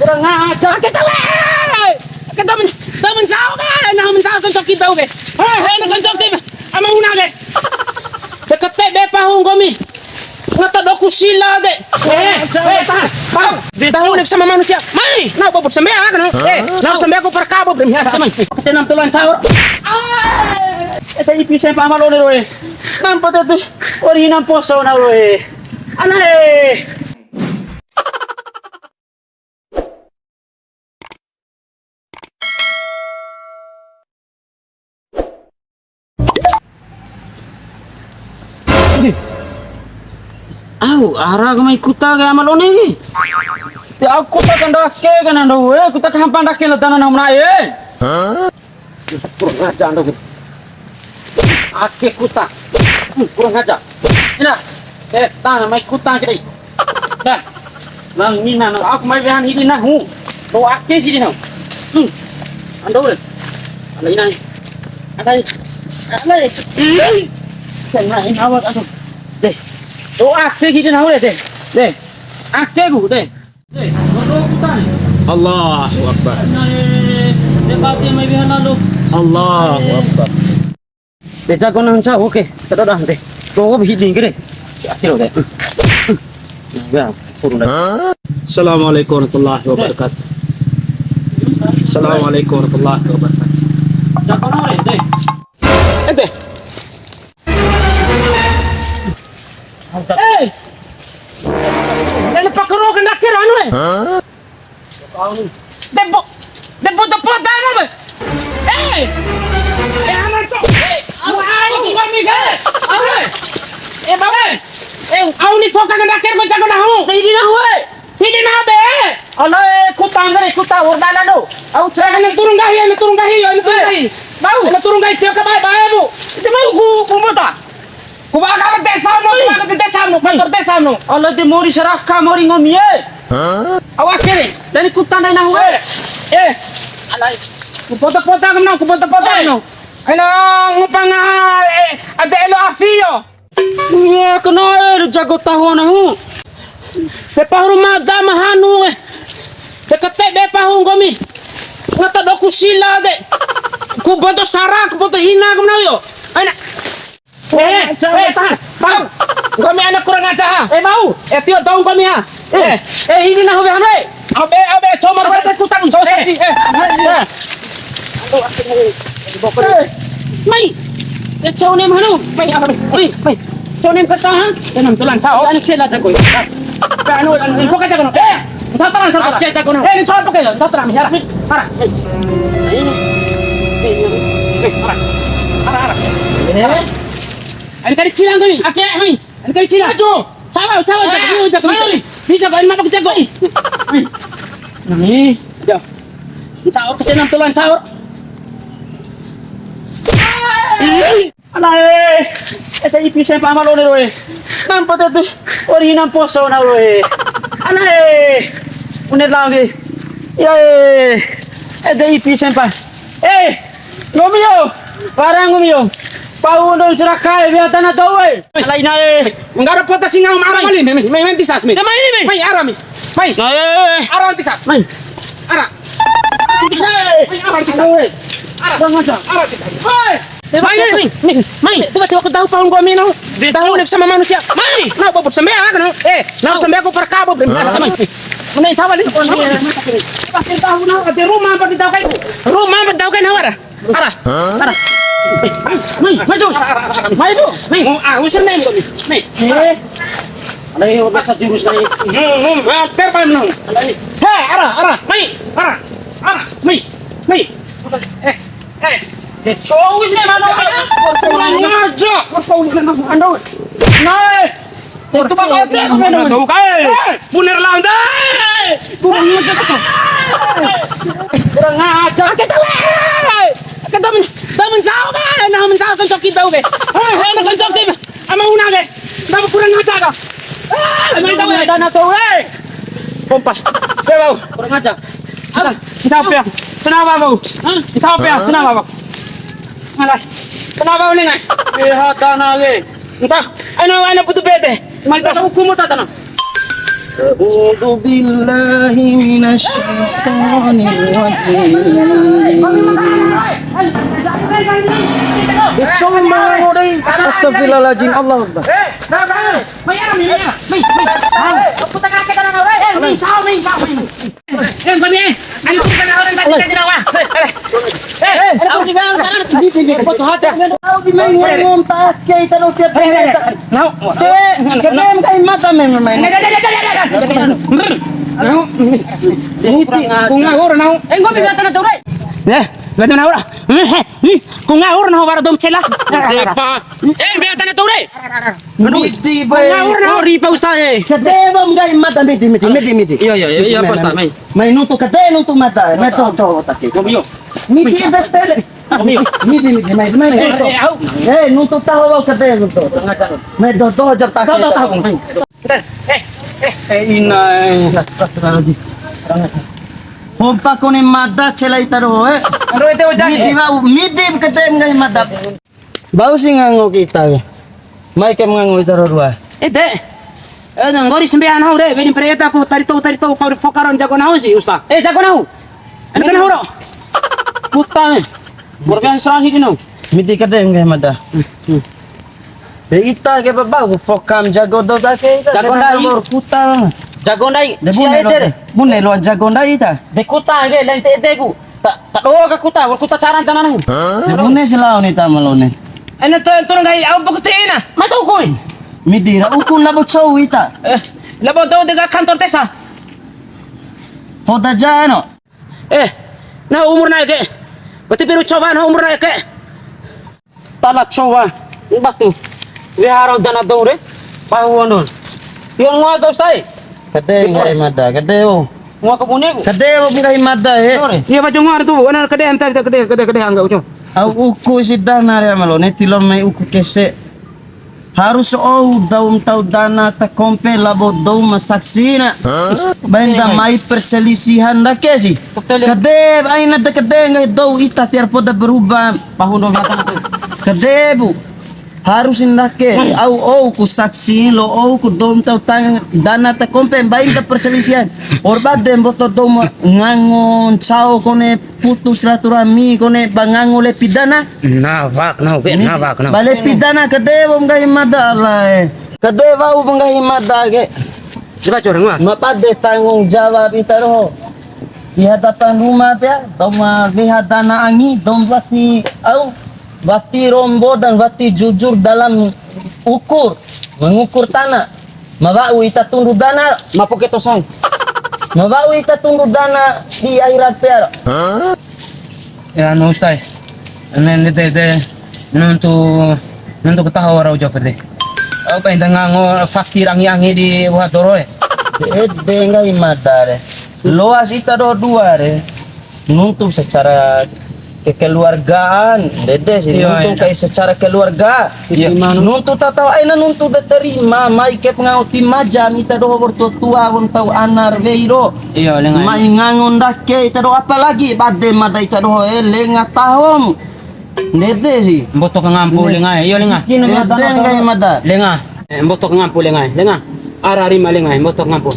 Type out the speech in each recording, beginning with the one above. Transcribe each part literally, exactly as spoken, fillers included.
Kurang ajar. Kita, weh! Kita men-, kita mencau, weh! Nah, mencau ke coki bau, weh. Hei, hei, nak coki, weh. Ama una, weh. Dekat, weh, be pahu nggomi. Ngata doku sila, de. Eh, eh, tahan. Tahan. Tahu ni sama manusia. Mai, nah, bapak sembea kan? Eh, nah, sembea aku perkabo, bre. Ya, mai. Kita enam tulan sahur. Ah, eta ipi sempa ama lone, roe. Nampa tu, ori nampo so na, roe. Ana, eh. Au, ara ka mai kuta ka ama lone. Ya, au kuta ka ndake ka nando, eh, kuta ka hampa ndake la dana na mena, eh. Kurang ajar, ando. Ake kuta. Hmm, kurang ajar. Ina, setan mai kuta kita. Dah. Nang mina, nang aku mai wehan hidi nahu. Do ake sidi nahu. Hmm. Ando, bre. Ala ina. Ala. Ala. Kena ina awak, aduh. Deh. Do ake sidi nahu, deh. Deh. Ake ku, deh. Allahu Akbar. Allahu Akbar. De jago nang cau, oke. Tedo dah, de. Bawa hiding gede. Akhir, oke. Ya, turun dah. Assalamualaikum warahmatullahi wabarakatuh. Assalamualaikum warahmatullahi wabarakatuh. Jago nang, de. Ente. Eh! Ele pakaro kena kira anu, eh. Debo, debo, debo, demo, eh. Eh! Eh, aman tu. Eh, aman, aman, aman, aman. Eh, bawa. Eh, au ni foka kena kira macam mana, hu? Tadi dah, weh. Hidi nahu be. Ala, eh, kuta ngare, kuta urdana do. Au, eh, ana turun nggahi, ana turun nggahi, ana turun nggahi. Mau? Ana turun nggahi, tio ka bae, bae, bu. Ede mau ku, ku mota. Ku baka ba desa no, ku baka desa no, kantor desa no. Ala, de mori saraka, mori nggomi e. Hah? Awas kiri. Dari kuta ndai nahu e. Eh. Ala. Ku pota-pota kena, ku pota-pota kena. Ana ngupa ngaha, eh, ade elo afio. Iya, kena, eh, jago tahu anahu. De pahu ru mada ma hanu, eh. De kate be pahu nggomi. Ngata doku sila de. Ku bodo sara, ku bodo hina, ku mena yo. Aina. Eh, eh, tahan. Tahan. Nggomi ana kurang ajar, ha. Eh, mau. Eh, tio tahu nggomi, ha. Eh, eh, ini nahu be hanu, eh. Abe, abe, coma, abe, kutang, coma, eh, saksi, eh. Eh. Eh. Mai. Eh, cau nem hanu. Mai, apa, mai? Mai, mai. Cau nem kata, ha? Tenang, tulan, cau. Anu, cela, jago. Ka anu, anu, buka jago, no. Eh, sataran, sataran. Oke, jago, no. Eh, ini cau pakai, sataran, ya. Ara. Eh, ara. Ara, ara. Eh. Ini kali cilang kami. Oke, mai. Ini kali cina. Ajo. Cawa, cawa, jago, jago, jago. Ini jago, ini mabuk jago. Ini. Caur, kita enam tulan caur. Ana e. Eta ipi sempa ama lone roe. Nampa tu. Ori nampo so na roe. Ana e. Une lao ge. Ya e. Eta ipi sempa. Eh. Nggomi yo, wara nggomi yo. Pau ndo ceraka e, biar tanah tahu e. Ala ina e. Nggara pota singa ma ara wali, mai, mai, mai, tisas, mai. Mai, mai, mai. Mai, ara, mai. Mai. Nah, e. Ara tisas, mai. Ara. Mai, ara tisas. Mai, ara tisas. Ara. Bang aja. Ara tisas. Mai. Mai, mai, mai, mai. Tiba-tiba aku tahu pau nggomi, no. Tahu ni sama manusia. Mai. Nah, bapak sembea, kan? Eh, nah, sembea aku perkabo, bre. Mai. Mai, sabar ni. Pasti tahu, nah, di rumah, apa kita kayak? Rumah, apa kita kayak, nah, wara? Ara. Ara. Mai, mai, mai, Jo. Mai, Jo. Mai. Mau, ah, usah, mai, mai. Mai. Eh. Ada yang biasa jurus, mai. Hmm, hmm, ah, ter, pam, no. Hei, ara, ara. Mai, ara. Ara, mai, mai. Eh, eh. Eh, cowok ini mana? Kurang ajar. Ando. Nah. Itu bakal dia kemana? Tahu kai. Buner lawan deh. Kurang ajar. Kita, weh. Kita men-, kita menjauh, weh. Nah, menjauh ke coki bau, weh. Hei, hei, nak coki, weh. Ama una, weh. Kita kurang ajar, kau. Ah, main tahu, weh. Ada nak tahu, weh. Kompas. Weh, bau. Kurang ajar. Entah apa ya? Senapa, bau? Hah? Entah apa ya? Senapa, bau? Alah. Senapa, bau, ni, nai? Lihat tanah, weh. Entah. Anu, anu, putu bete. Mai ta hukumu ta tana. A'udzu billahi minasy syaithanir rajim. De, coba mangango dei. Astagfirullahaladzim, Allahu Akbar. Au di mai ngomong ta ake, ita doho siap. Te, kedem kai mata memang main. Niti. Ku ngahur nahu. Eh, nggomi mata na tore. Eh, mata na ora. Ku ngahur nahu wara dou ma cela. Depa. Eh, mata na tore. Midi, boy. Ku ngahur nahu ri pa ustaz, eh. Kede ba nggahi mada, midi, midi, midi, midi. Iya, iya, iya, iya, Pak Ustaz, mai. Mai nuntu kede, nuntu mada. Mai to, to, taki. Nggomi yo. Midi, ita tele. Midi, midi, mai, mai, mai, to. Eh, eh, au. Eh, nuntu taho wa'u kede, nuntu. Mai do, do, jap taki. Do, do, taho. Eh, eh, eh. Eh, ina, eh. Hompa kone mada cela ita doho, eh. Ando ete ojak, midi, eh. Wa'u, midi kede nggahi mada. Bau si ngango kita ke. Mai ke ngango ita ro dua. Ede. Eh, nggori sambea nahu re, wedi mpere eda ku tari tou, tari tou, fo-, fokaron jago nahu si, Ustaz. Eh, jago nahu. Anu ke nahu ro. Kuta, eh. Luar biasa lagi kino. Midi kede nggahi mada. Hmm, hmm. De ita ke babau ku fokam jago dou ta ke ita. Jago ndai. Kuta. Jago ndai. De bune lo, bune lo jago ndai ita. De kuta ke, lain te ede ku. Ta, ta doa ka kuta, wa'ur kuta caran tanana. De bune si lao ni ta ma lao ni. Ene to, to nggahi au bukti na. Mata ukui. Midi ra ukun labo cou ita. Eh, labo tau deka kantor desa. Poda jano. Eh, na umur naik ke. Berarti biru coba na umur naik ke. Tala cowa, batu. Wehara dana dou re, pahu onon. Yo ngoa dou stai. Kade nggahi mada, kade o. Ngoa kabune ku. Kade o nggahi mada, he. Iya, baca ngoa tu, ana kade anta, kade, kade, kade angga ucap. Au uku si dana re ma lao ne, ti loa mai uku kese. Harus ou dou ma ntau dana ta kompe labo dou ma saksi na. Ba eda mai perselisihan ndake si. Betul. Kade, aina de kade nggahi dou ita tiwara poda berubah. Pahu ndo mata. Kade, Bu. Harus ndake, au ou ku saksi, lao ou ku dou ma ntau tang-, dana ta kompe, ba eda perselisihan. Wa'ur bade mboto dou ma ngango ncao kone putus silaturahmi kone ba ngango lepi dana. Nawak, nawak, nawak, nawak. Ba lepi dana kade wa'u nggahi mada lae. Kade wa'u nggahi mada ke. Coba cor, ngoa. Ma bade tanggung jawab ita doho. Di hadapan Ruma pea, dou ma weha dana angi, dou ma wati au, wati rombo dan wati jujur dalam ukur, mengukur tanah. Ma wa'u ita tundu dana. Ma poke to sai. Ma wa'u ita tundu dana di akhirat pea. Ya, no, ustai. Nen de, de, nuntu, nuntu kataho rau jawab de. Au pa eda ngango fakir angi-angi di waha doro e. De, de, nggahi mada re. Loas ita doho dua re. Nuntu secara kekeluargaan, ndede si, iya, nuntu iya, kai secara keluarga. Iya. Nuntu ta tau, aina nuntu de terima, mai ke pengau ti maja, ita doho wa'ur tua-tua, wa'ur ntau ana ra wei ro. Iya, lenga. Mai ngango ndake, ita doho apalagi, bade mada ita doho, eh, lenga tahom. Ndede si. Mboto kangampu lenga, iya lenga. Ndede nggahi mada. Lenga. Eh, mboto kangampu lenga, lenga. Ara rima lenga, mboto kangampu.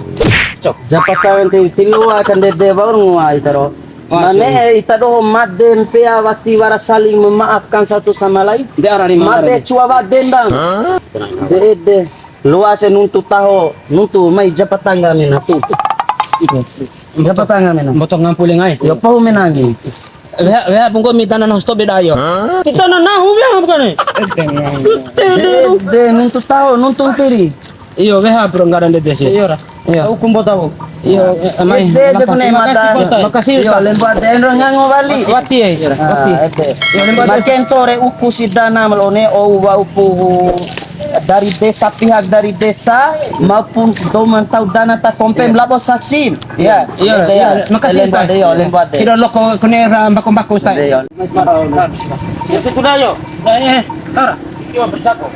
Cok. Japa sawen ti, ti loa ka ndede wa'ur ngoa ita ro. Oke. Mane ita doho made mpea wati wara saling memaafkan satu sama lain. De ara rima. Made cua wa dendam. Hah? De ede. Loa se nuntu taho, nuntu mai japa tangga mena tu. Japa tangga mena. Mboto kangampu lenga e. Yo pau menangi. Weha, weha pungko mita na nahu sto beda yo. Kita na nahu weha bukan e. De, de, nuntu taho, nuntu tiri. Iyo, weha pro nggara ndede si. Iyo ra. Iyo. Tahu kumbo tahu. Iyo, eh, mai. Ede je kune mata. Makasih, Ustaz. Makasih, Ustaz. Iyo, lembo ade ro ngango wali. Wati ya, Ustaz. Ah, wati. Ede. Iyo, lembo ade. Makin tore uku si dana ma lao ne, o wa upu dari desa, pihak dari desa maupun dou ma ntau dana ta kompe labo saksi. Iya. Iya, ede iya. Makasih, lembo Ustaz. Ade, iyo, lembo ade. Sido loko kune ra mbako-mbako, Ustaz. Ede, iyo. Ya, sudah, yo. Eh, eh, tar. Yo, bersatu.